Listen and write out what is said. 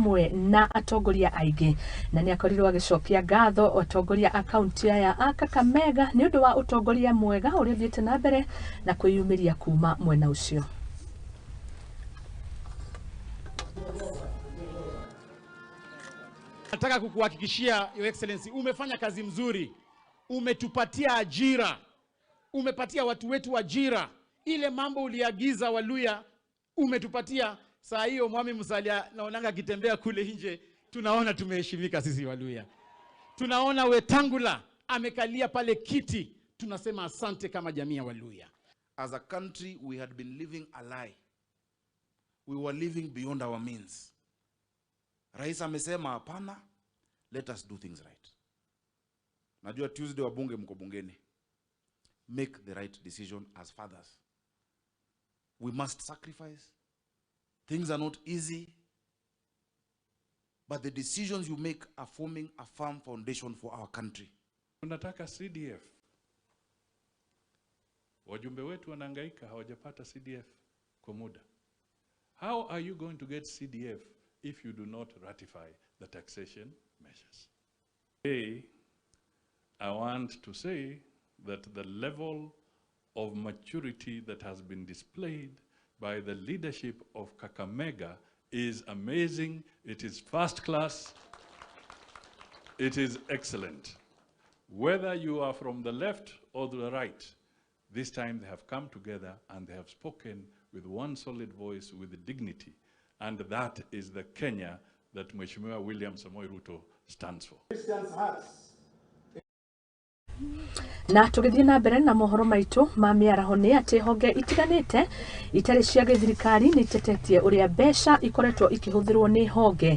hamwe na atongoria aingĩ, na nĩ akorirwo agĩcokia ngatho atongoria a kaunti aya a Kakamega nĩ ũndũ wa ũtongoria mwega ũrĩa ũthiĩte na mbere na kwĩyumĩria kuma mwena ũcio. Nataka kukuhakikishia, Your Excellency, umefanya kazi mzuri, umetupatia ajira, umepatia watu wetu ajira. Ile mambo uliagiza Waluya umetupatia. Saa hiyo Mwami Musalia naonanga akitembea kule nje, tunaona tumeheshimika sisi Waluya. Tunaona Wetangula amekalia pale kiti, tunasema asante kama jamii ya Waluya. As a country, we had been living a lie. We were living beyond our means. Rais amesema hapana, let us do things right. Najua Tuesday wabunge mko bungeni. Make the right decision as fathers. We must sacrifice. Things are not easy. But the decisions you make are forming a firm foundation for our country. Tunataka CDF. Wajumbe wetu wanahangaika, hawajapata CDF kwa muda. How are you going to get CDF if you do not ratify the taxation measures? Today, I want to say that the level of maturity that has been displayed by the leadership of Kakamega is amazing. It is first class. It is excellent. Whether you are from the left or the right, this time they have come together and they have spoken with one solid voice, with dignity. And that is the Kenya that Mheshimiwa William Samoei Ruto stands for. Na tũgĩthiĩ na mbere na mohoro maitũ ma mĩaraho, nĩ atĩ honge itiganĩte itarĩ cia gĩthirikari nĩ itetetie ũrĩa mbeca ikoretwo ikĩhũthĩrwo nĩ honge.